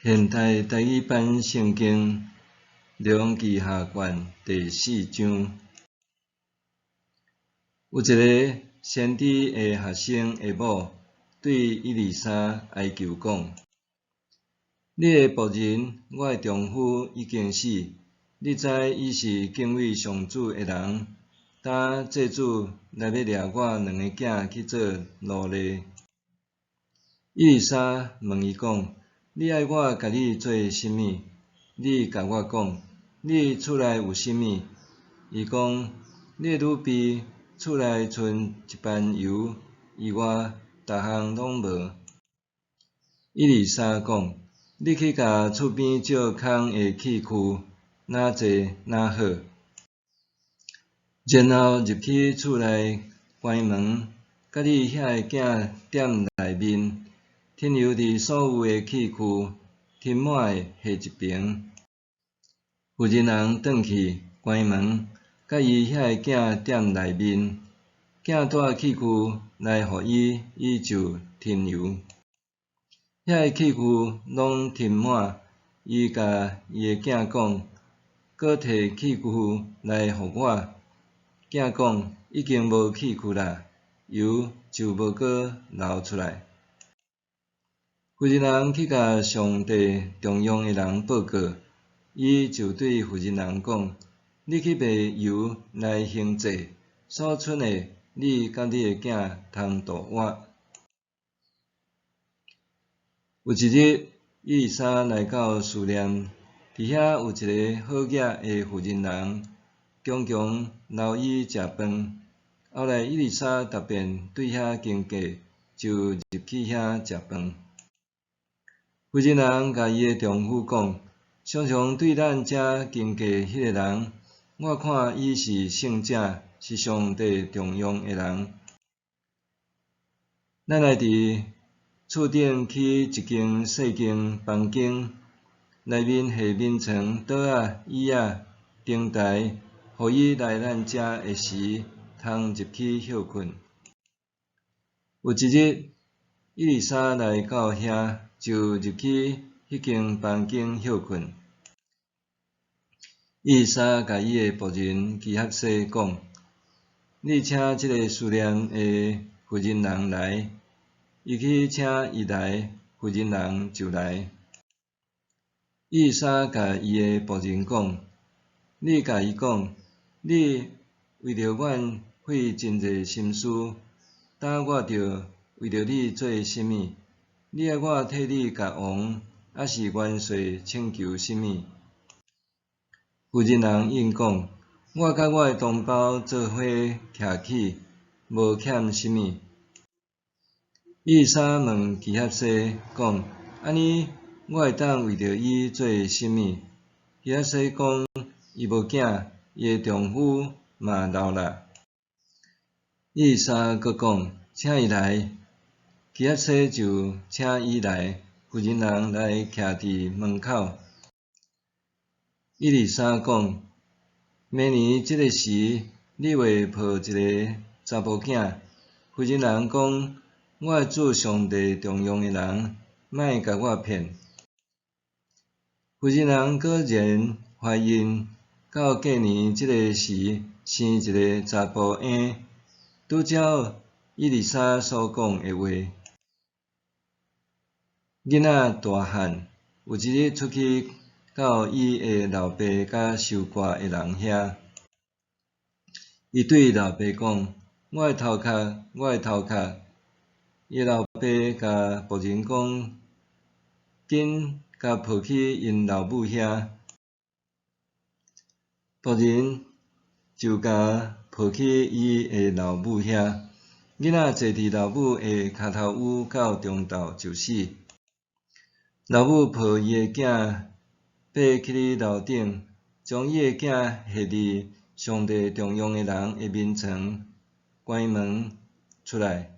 現代台語版聖經列王紀下卷第四章，有一个先知的學生的某對以利沙哀求講：你的僕人，我的丈夫已經死，你知伊是敬畏上主的人，今債主來欲掠我兩个囝去做奴隸。以利沙問伊講：你愛我共你做啥物？你共我講，你厝內有啥物？伊講：你的女婢厝內賰一班油以外，逐項攏無。以利沙講：你去共厝邊石空的器具，若濟若好。然後入去厝內關門，佮你遐个囝踮內面，添油佇所有的器具，添滿的下一爿。婦人人轉去關門，佮伊遐個囝踮內面，囝帶器具來予伊，伊就添油。遐個器具攏添滿，伊共伊的囝講：閣提器具來予我。囝講：已經無器具啦，油就無閣流出來。婦人人去共上帝重用的人報告，伊就對婦人人講：你去賣油來還債，所剩的，你佮你的囝通度活。有一日，以利沙來到書念，佇遐有一个好額的婦人人，常常留伊食飯。後來以利沙逐遍對遐經過，就入去遐食飯。婦人人共伊的丈夫講：常常對咱遮經過彼个人，我看伊是聖者，是上帝重用的人。咱來佇厝頂起一間細間房間，內面下眠床、桌仔、椅仔、燈台，予伊來咱遮的時，通入去歇睏。有一日，以利沙來到遐，就入去彼間房間歇睏。以利沙共伊的僕人基哈西講：你請這个書念的婦人人來。伊去請伊來，婦人人就來。以利沙共伊的僕人講：你共伊講，你為著阮費真濟心思，今我著為著你做啥物？你愛我替你共王，抑是元帥請求啥物？婦人人應講：我佮我的同胞做伙徛起，無欠啥物。以利沙問基哈西講：按呢，我會當為著伊做啥物？基哈西講：伊無囝，伊的丈夫嘛老啦。以利沙閣講：請伊來。基哈西就請伊來，婦人人來徛佇門口。以利沙講：明年這个時，你會抱一个查埔囝。婦人人講：我的主上帝重用的人，莫共我騙。婦人人果然懷孕，到過年這个時，生一个查埔嬰，拄照以利沙所講的話。囡仔大漢，有一日出去到伊的老爸佮收割的人遐，伊對老爸講：我的頭殼，我的頭殼。伊老爸共僕人講：緊共抱去𪜶老母遐。僕人就共抱去伊的老母遐。囡仔坐佇老母的跤頭趺到中晝就死。老母抱伊的囝爬起去樓頂，將伊的囝下佇上帝重用的人的眠床，關門出來。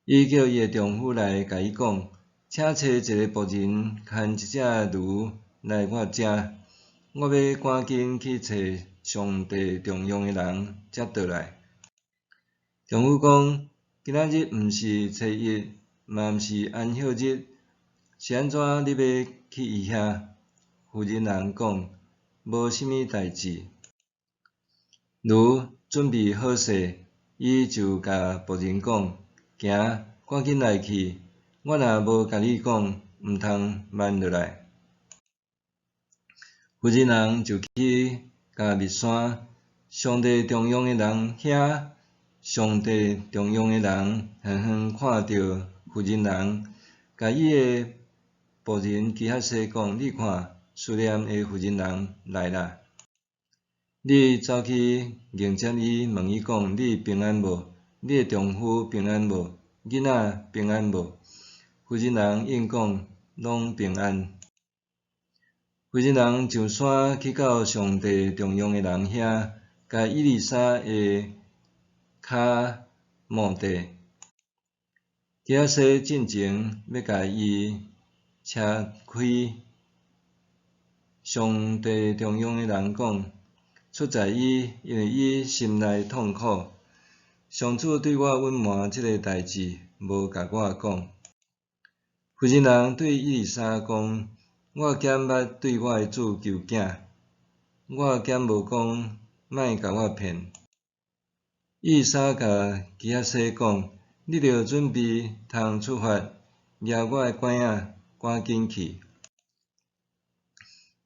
伊叫伊的丈夫來共伊講：請揣一个僕人牽一隻驢來我遮，我欲趕緊去揣上帝重用的人，才倒來。丈夫講：今仔日毋是初一，嘛毋是安息日，是按怎你欲去伊遐？妇人人讲：无啥物代誌。驢準備好勢，伊就共僕人講：行，趕緊來去！我若無共你講，毋通慢落來。婦人人就去迦密山，上帝重用的人遐，上帝重用的人遠遠看著婦人人，共伊的僕人基哈西講：你看，書念的婦人人來啦！你走去迎接伊，問伊講：你平安無？你的丈夫平安無？囡仔平安無？婦人人應講：攏平安。婦人人上山去到上帝重用的人遐，共以利沙的跤摸著。基哈西進前欲共伊車開，上帝重用的人講：出在伊，因為伊心內痛苦。上主對我隱瞞這个代誌，無共我講。婦人人對以利沙講：我敢捌對我的主求囝？我敢無講，莫共我騙。以利沙共基哈西講：你著準備通出發，舉我的拐仔，趕緊去。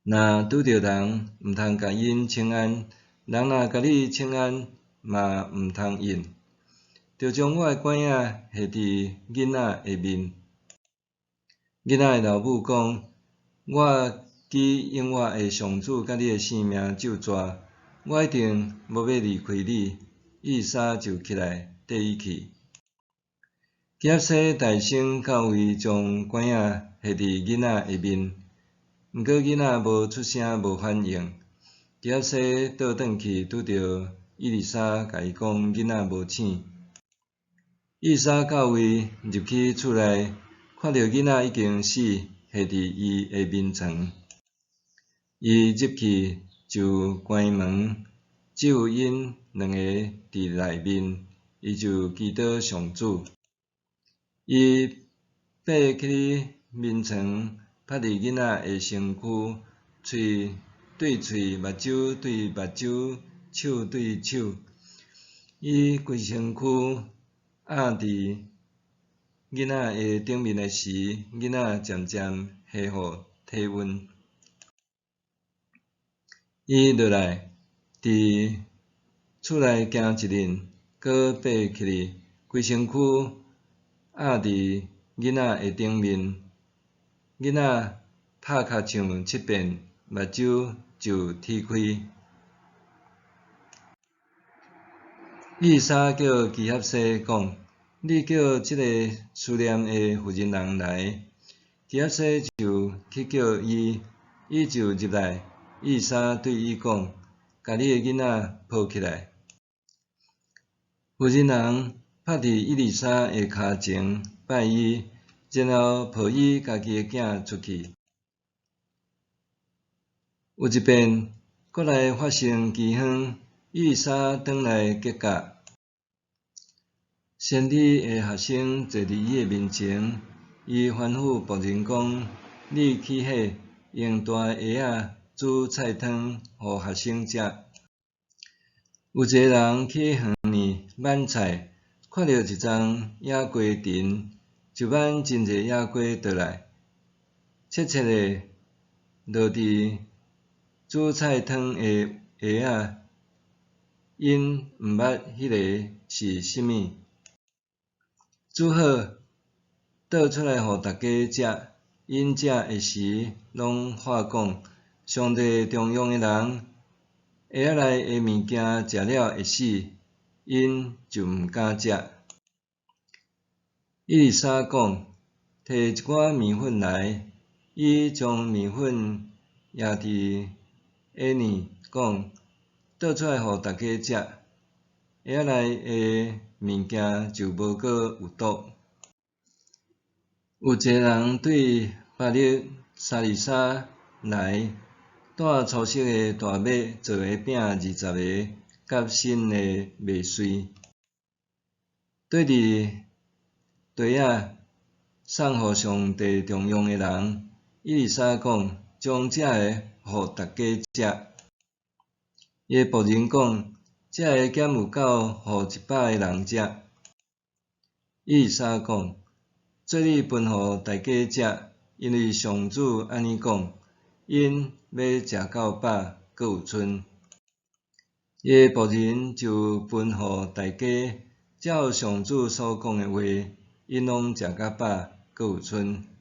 若拄著人，毋通共𪜶請安；人若共你請安，嘛毋通應。著將我的拐仔下佇囡仔的面。囡仔的老母講：我舉永活的上主佮你的性命咒詛，我一定無欲離開你。以利沙就起來綴伊去。基哈西大聲到位將拐仔下佇囡仔的面，毋過囡仔無出聲無反應。基哈西倒轉去拄著以利沙，共伊講囡仔無醒。以利沙到位入去厝內，看著囡仔已經死，下佇伊的眠床。伊入去就關門，只有𪜶兩个佇內面，伊就祈禱上主。伊爬起眠床，拍佇囡仔的身軀，喙對喙，目睭對目睭，手對手。伊規身軀壓佇囡仔的頂面的時，囡仔漸漸恢復體溫。伊落來，佇厝內行一陣，閣爬起來，規身軀壓佇囡仔的頂面，囡仔拍尻唱七遍，目睭就鐵開。以利沙叫基哈西講：你叫這个書念的婦人人來。基哈西就去叫伊，伊就入來。以利沙對伊講：共你的囡仔抱起來。婦人人拍佇以利沙的跤前拜伊，然後抱伊家己的囝出去。有一遍，國內發生饑荒，以利沙轉來吉甲，先知的學生坐佇伊的面前，伊吩咐僕人講：你起火，用大鍋仔煮菜湯，予學生食。有一个人去園裡挽菜，看著一叢野瓜藤，就挽真濟野瓜倒來，切切的落佇煮菜湯的鍋仔，𪜶毋捌彼个是啥物。煮好，倒出來予大家食。𪜶食的時，攏喊講：上帝重用的人，鍋仔內的物件食了會死，𪜶就毋敢食。以利沙講：提一寡麵粉來，伊將麵粉掖佇鍋裡，講：倒出來予大家食。鍋仔內的物件就無閣有毒。有一个人對巴力沙利沙來，帶粗色的大麥做的餅20个，佮新的麥穗。綴佇袋仔，送予上帝重用的人。以利沙講：將這个予大家食。伊的僕人講：這个敢有夠予100個人食？以利沙講：做你分予大家食，因為上主按呢講，𪜶欲食到飽，閣有賰。伊的僕人就分予大家，照上主所講的話，𪜶攏食甲飽，閣有賰。